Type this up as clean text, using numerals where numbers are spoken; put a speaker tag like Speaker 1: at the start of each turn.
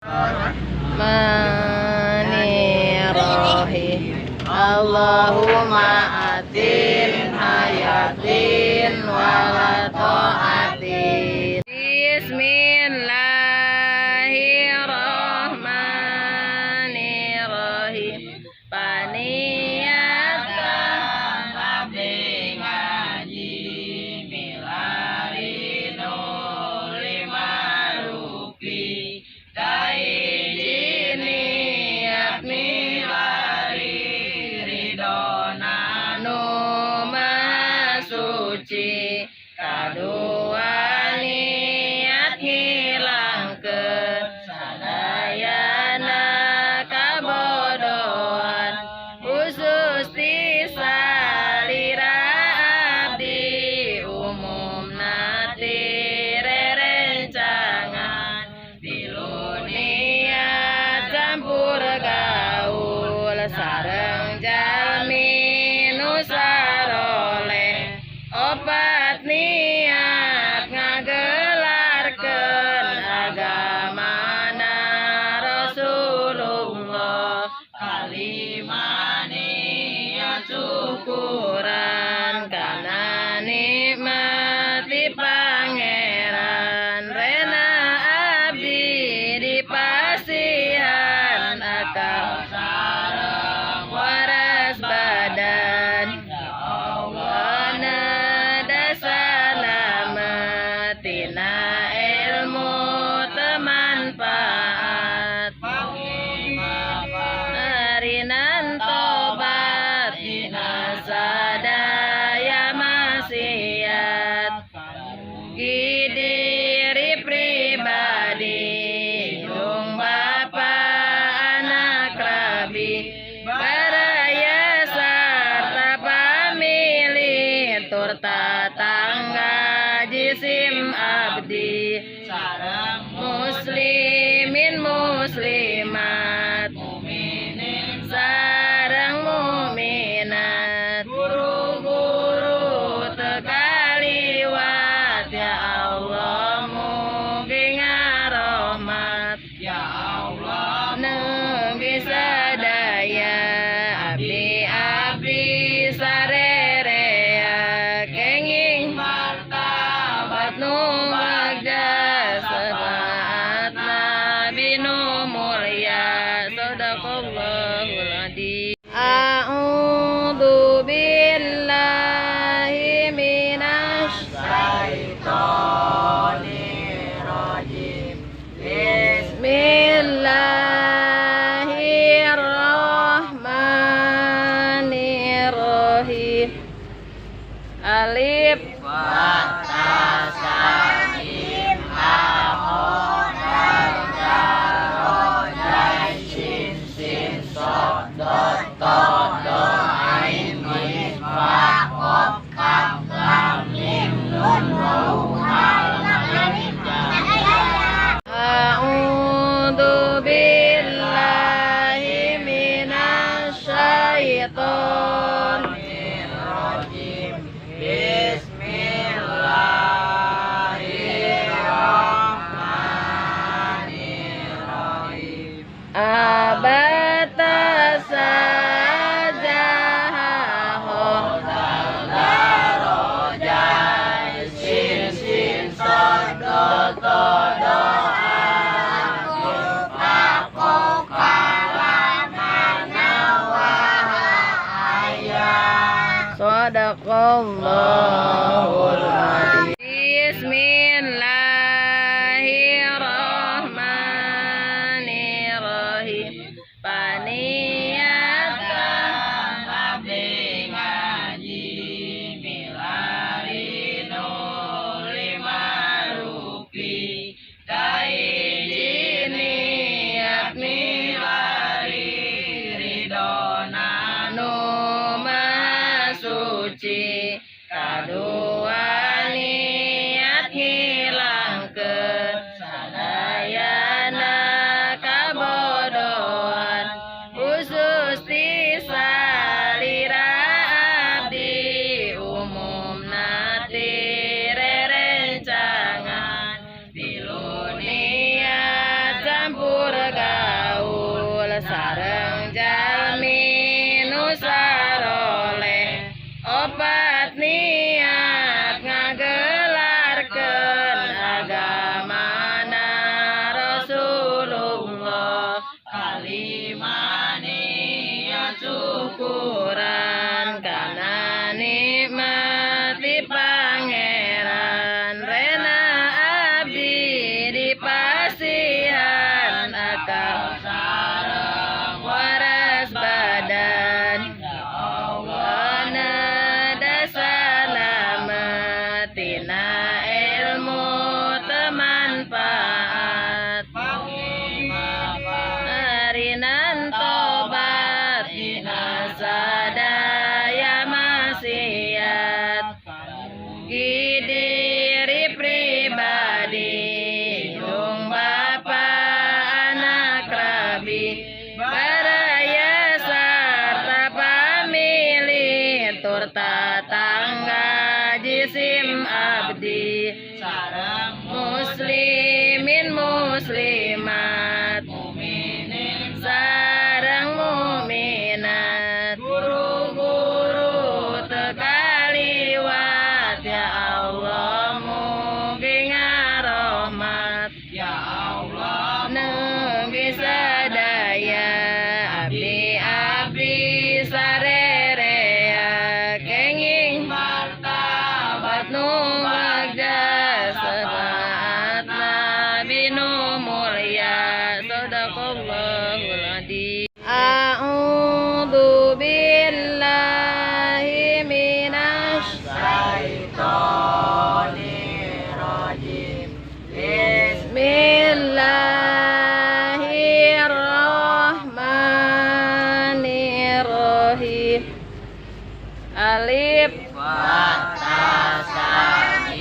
Speaker 1: Rahmanirrahim. Allahumma atin hayatin wala ta'atin. Bismillahirrahmanirrahim. Paniatan
Speaker 2: Abdi ngaji milari nu lima rupi. Kahiji, niat milari ridona
Speaker 1: Nu Maha Suci. Kadua, niat ngilangkeun sadayana kabodohan, khusus ti salira abdi, umumna ti rerencangan. Tilu, niat campur gaul sareng jalmi nu saroleh. Opat, niat ngagelarkeun agamana Rasulullah.
Speaker 2: Kalima, niat
Speaker 1: syukuran kana nikmat ti Pangeran, rena abdi dipasihan akal
Speaker 2: sareng
Speaker 1: waras badan.
Speaker 2: Ya Allah,
Speaker 1: Nada salamet tina ilmu teu manfaat. Arinan tobat tina sadaya maksiat. Mugi diri pribadi, indung bapa, anak rabi, baraya sarta pamili tur tatangga jisim abdi
Speaker 2: sareng
Speaker 1: muslimin muslimat
Speaker 2: mukminin
Speaker 1: sareng mukminat, guru-guru teu kaliwat. Ya Allah, mugi ngarohmat.
Speaker 2: Ya Allah,
Speaker 1: Mugi sadaya abdi-abdi sarerea kenging
Speaker 2: martabat
Speaker 1: nu bagja safaat Nabi nu mulya. Sadaqallahul adzim. A'udzu billahi minasy
Speaker 2: syaithanir rajim.
Speaker 1: Bismillahirrahmanirrahim. Alif
Speaker 2: Ba ta sa mim ha ho dal dal ro jai shin sin sod dot to do ain ghin fa qaf kaf lam mim nun waw ha lam alif lam.
Speaker 1: A'udzu billahi minasy syaithanir
Speaker 2: rajim. Bismillahirrahmanirrahim.
Speaker 1: Abata sajaho
Speaker 2: Dal jai sin sin sod do to do a fa qaf kaf lam na wa ha aya.
Speaker 1: Sadaqallahul adzim. Bismillahirrahmanirrahim. Paniatan
Speaker 2: Abdi ngaji milari nu lima rupi. Kahiji, niat milari ridona
Speaker 1: Nu Maha Suci. Kadua, Alif.
Speaker 2: Ba ta sa.